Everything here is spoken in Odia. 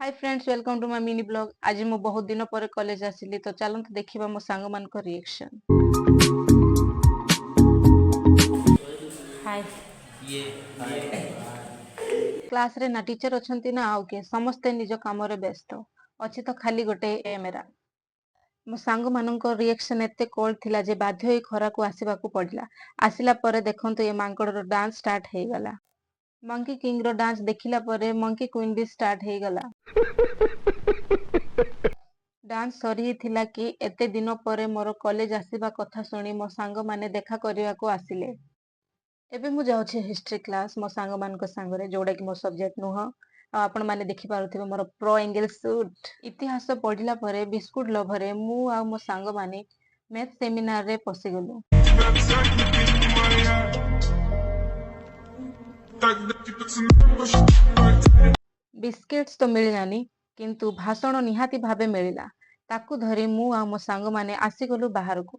Hi friends, welcome to my mini vlog. ଆଜି ମୁଁ ବହୁତ ଦିନ ପରେ କଲେଜ ଆସିଲି, ତ ଚାଲନ୍ତୁ ଦେଖିବା ମୋ ସାଙ୍ଗମାନଙ୍କ ରିଏକ୍ସନ୍। ହାଇ। କ୍ଲାସରେ ନା ଟିଚର ଅଛନ୍ତି ନା ଆଉ କିଏ, ସମସ୍ତେ ନିଜ କାମରେ ବ୍ୟସ୍ତ। ଅଛି ତ ଖାଲି ଗୋଟେ କ୍ୟାମେରା। ମୋ ସାଙ୍ଗମାନଙ୍କ ରିଏକ୍ସନ୍ ଏତେ କୋଲ୍ଡ ଥିଲା ଯେ ବାଧ୍ୟ ହୋଇ ଖରାକୁ ଆସିବାକୁ ପଡ଼ିଲା। ଆସିଲା ପରେ ଦେଖନ୍ତୁ, ଏ ମାଙ୍କଡ଼ର ଡାନ୍ସ ଷ୍ଟାର୍ଟ ହେଇଗଲା। ମଙ୍କି କିଙ୍ଗର ଡାନ୍ସ ଦେଖିଲା ପରେ ମଙ୍କି କୁଇନ୍ ବି ଷ୍ଟାର୍ଟ ହେଇଗଲା। ଡାନ୍ସ ସରିଥିଲା କି ଏତେ ଦିନ ପରେ ମୋର କଲେଜ ଆସିବା କଥା ଶୁଣି ମୋ ସାଙ୍ଗମାନେ ଦେଖା କରିବାକୁ ଆସିଲେ। ଏବେ ମୁଁ ଯାଉଛି ହିଷ୍ଟ୍ରି କ୍ଲାସ ମୋ ସାଙ୍ଗମାନଙ୍କ ସାଙ୍ଗରେ, ଯୋଉଟାକି ମୋ ସବଜେକ୍ଟ ନୁହଁ। ଆଉ ଆପଣମାନେ ଦେଖିପାରୁଥିବେ ମୋର ପ୍ରୋ ଏଙ୍ଗେଲ ସୁଟ୍। ଇତିହାସ ପଢିଲା ପରେ ବିସ୍କୁଟ ଲୋଭରେ ମୁଁ ଆଉ ମୋ ସାଙ୍ଗମାନେ ମ୍ୟାଥ ସେମିନାରରେ ପଶିଗଲୁ। Тебя Тогда тебе цена посчитать. Biscuits ତ ମିଳିଲାନି, କିନ୍ତୁ ଭାଷଣ ନିହାତି ଭାବେ ମିଳିଲା। ତାକୁ ଧରି ମୁଁ ଆଉ ମୋ ସାଙ୍ଗମାନେ ଆସିଗଲୁ ବାହାରକୁ।